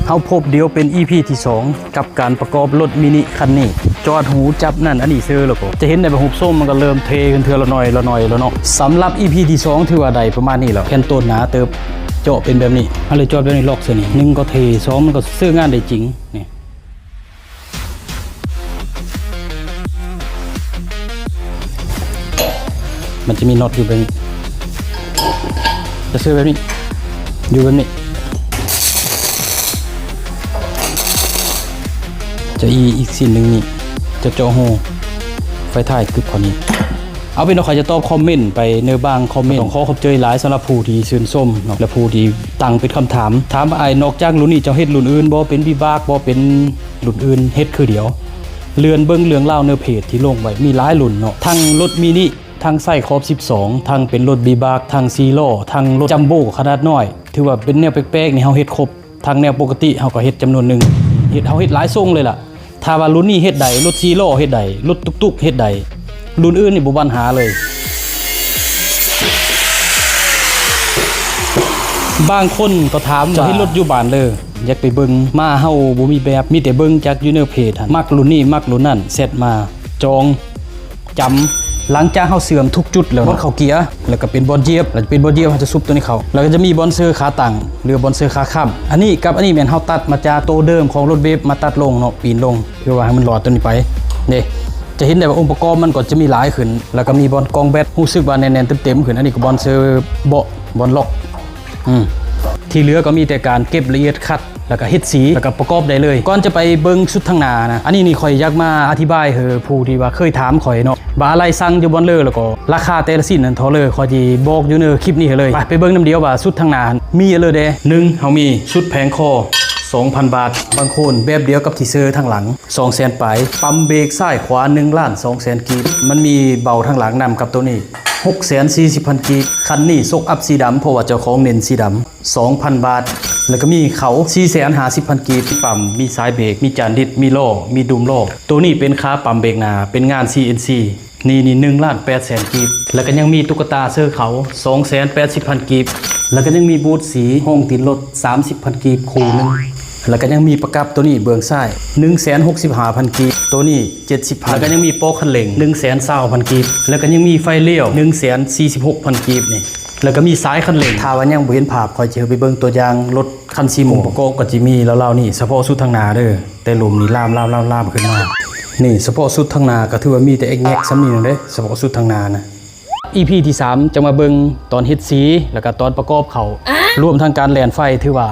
ເຮົາພົບດຽວເປັນອີພີທີສອງ ກັບການປະກອບລົດມິນິຄັນນີ້. ຈອດຫູຈັບນັ້ນອັນນີ້ເຊີແລ້ວກໍຈະເຫັນໄດ້ວ່າຮູບຊົມມັນກໍເລີ່ມເທຂຶ້ນເທື່ອລະໜ້ອຍລະໜ້ອຍແລ້ວເນາະ. ສຳລັບອີພີທີສອງຖືວ່າໄດ້ປະມານນີ້ແລ້ວ. ແຜ່ນໂຕນໜາເຕີບ ເຈາະເປັນແບບນີ້. ເຮົາເລີຍຈອດແບບນີ້ ລັອກໃສ່ນີ້. ໜຶ່ງກໍເທ່ ສອງມັນກໍເຊີງານໄດ້ຈິງ. ນີ້ ມັນຈະມີນັອດຢູ່ແບບນີ້ ຈະເຊີແບບນີ້ ຢູ່ແບບນີ້ ຈະອີອີກຊີ້ນໜຶ່ງນີ້ ຈະເຈາະຮູໄຟທ້າຍກຶບເຂົ້ານີ້. ເອົາເປັນວ່າຂ້ອຍຈະຕອບຄອມເມັນໄປໃນບາງຄອມເມັນ. ຕ້ອງຂໍຂອບໃຈຫຼາຍສຳລັບຜູ້ທີ່ຊື່ນຊົມເນາະ ແລະ ຜູ້ທີ່ຕັ້ງເປັນຄຳຖາມ ຖາມວ່າ ອ້າຍ ນອກຈາກລຸ້ນນີ້ເຈົ້າເຮັດລຸ້ນອື່ນບໍ່? ເປັນວີບາກບໍ່? ເປັນລຸ້ນອື່ນເຮັດຄືດຽວ. ເລື່ອນເບິ່ງເລື່ອງລາວໃນເພຈທີ່ລົງໄວ້ ມີຫຼາຍລຸ້ນເນາະ ທັງລົດມິນິ ທັງໄຊຄອບສິບສອງ ທັງເປັນລົດວີບາກ ທັງສີ່ລໍ້ ທັງລົດຈັມໂບ້ຂະໜາດນ້ອຍ. ຖືວ່າເປັນແນວແປກໆນີ້ ເຮົາເຮັດຄົບ. ທັງແນວປົກກະຕິເຮົາກໍເຮັດຈຳນວນໜຶ່ງ ເຮັດ ເຮົາເຮັດຫຼາຍຊົງເລີຍລະ. ຖ້າວ່າລຸ້ນນີ້ເຮັດໄດ້ ລົດສີ່ລໍ້ເຮັດໄດ້ ລົດຕຸກໆເຮັດໄດ້ ລຸ້ນອື່ນນີ້ບໍ່ບັນຫາເລີຍ. ບາງຄົນກໍຖາມວ່າ ເຈົ້າເຮັດລົດຢູ່ບ້ານເດີ ຢາກໄປເບິ່ງ. ມາເຮົາບໍ່ມີແບບ ມີແຕ່ເບິ່ງຈາກຢູ່ໃນເພຈຫັ້ນ ມັກລຸ້ນນີ້ມັກລຸ້ນນັ້ນ ແຊັດມາຈອງ ຈຳ. ຫຼັງຈາກເຮົາເຊື່ອມທຸກຈຸດແລ້ວເນາະ ບ່ອນເຂົ້າເກຍ ແລ້ວກໍເປັນບ່ອນຢຽບ ແລ້ວເປັນບ່ອນຢຽບ ເຮົາຈະຊຸບຕົວນີ້ເຂົ້າ ແລ້ວກໍຈະມີບ່ອນເຊີຂາຕັ້ງ ຫຼືບ່ອນເຊີຂາຄ້ຳ. ອັນນີ້ກັບອັນນີ້ແມ່ນເຮົາຕັດມາຈາກໂຕເດີມຂອງລົດເວບ ມາຕັດລົງເນາະ ປີນລົງ ເພື່ອວ່າໃຫ້ມັນລອດຕົວນີ້ໄປ. ນີ້ ຈະເຫັນໄດ້ວ່າອົງປະກອບມັນກໍຈະມີຫຼາຍຂຶ້ນ ແລ້ວກໍມີບ່ອນກອງແບັດ ຮູ້ສຶກວ່າແໜ້ນໆເຕັມໆຂຶ້ນ. ອັນນີ້ກໍບ່ອນເຊີເບາະ ບ່ອນລັອກ. ອືມ ທີ່ເຫຼືອກໍມີແຕ່ການເກັບລະອຽດ ຂັດ ແລ້ວກໍເຮັດສີ ແລ້ວກໍປະກອບໄດ້ເລີຍ. ກ່ອນຈະໄປເບິ່ງຊຸດທາງໜ້ານະ ອັນນີ້ນີ້ຂ້ອຍຢາກມາອະທິບາຍໃຫ້ຜູ້ທີ່ວ່າເຄີຍຖາມຂ້ອຍເນາະ ວ່າອາໄຫຼ່ສັ່ງຢູ່ບ່ອນເລີ ແລ້ວກໍລາຄາແຕ່ລະຊິ້ນນັ້ນເທົ່າເລີ ຂ້ອຍຊິບອກຢູ່ໃນຄລິບນີ້ໃຫ້ເລີຍ. ໄປ ໄປເບິ່ງນຳດຽວວ່າຊຸດທາງໜ້າມີອັນເລີແດ່. ໜຶ່ງ ເຮົາມີຊຸດແຜງຄໍ ສອງພັນບາດ ບັງໂຄນແບບດຽວກັບທີ່ເຊີທາງຫຼັງ ສອງແສນປາຍ. ປ້ຳເບກຊ້າຍຂວາ ໜຶ່ງລ້ານສອງແສນກີບ ມັນມີເບົາທາງຫຼັງນຳກັບໂຕນີ້ ຫົກແສນສີ່ສິບພັນກີບ. ຄັນນີ້ຊົກອັບສີດຳ ເພາະວ່າເຈົ້າຂອງເນັ້ນສີດຳ ສອງພັນບາດ ແລ້ວກໍມີເຂົ້າ ສີ່ແສນຫ້າສິບພັນກີບ. ປ້ຳ ມີສາຍເບກ ມີຈານດິດ ມີລໍ້ ມີດຸມລໍ້. ໂຕນີ້ເປັນຂາປ້ຳເບກໜ້າ ເປັນງານຊີເອັນຊີ ນີ້ ນີ້ ໜຶ່ງລ້ານແປດແສນກີບ. ແລ້ວກໍຍັງມີຕຸກກະຕາເຊີເຂົ້າ ສອງແສນແປດສິບພັນກີບ. ແລ້ວກໍຍັງມີບູດສີຮອງຕີນລົດ ສາມສິບພັນກີບຄູ່ໜຶ່ງ. ແລ້ວກໍຍັງມີປະກັບໂຕນີ້ເບື້ອງຊ້າຍ ໜຶ່ງແສນຫົກສິບຫ້າພັນກີບ ໂຕນີ້ ເຈັດສິບພັນ. ແລ້ວກໍຍັງມີປອກຄັນເລັ່ງ ໜຶ່ງແສນຊາວພັນກີບ. ແລ້ວກໍຍັງມີໄຟລ້ຽວ ໜຶ່ງແສນສີ່ສິບຫົກພັນກີບນີ້. ແລ້ວກໍມີສາຍຄັນເລັ່ງ. ຖ້າວ່າຍັງບໍ່ເຫັນພາບ ຂ້ອຍຈະໃຫ້ໄປເບິ່ງຕົວຢ່າງລົດຄັນສີມ່ວງ. ອົງປະກອບກໍຈະມີລາວໆນີ້ ສະເພາະຊຸດທາງໜ້າເດີ ແຕ່ລຸ່ມນີ້ລາມໆໆໆຂຶ້ນມາ. ນີ້ ສະເພາະຊຸດທາງໜ້າກໍຖືວ່າມີແຕ່ແອກແງກສ່ຳນີ້ເດ້ ສະເພາະຊຸດທາງໜ້ານະ. ອີພີທີສາມ ຈະມາເບິ່ງຕອນເຮັດສີ ແລ້ວກໍຕອນປະກອບເຂົ້າ ລວມທັງການແລ່ນໄຟ ຖືວ່າ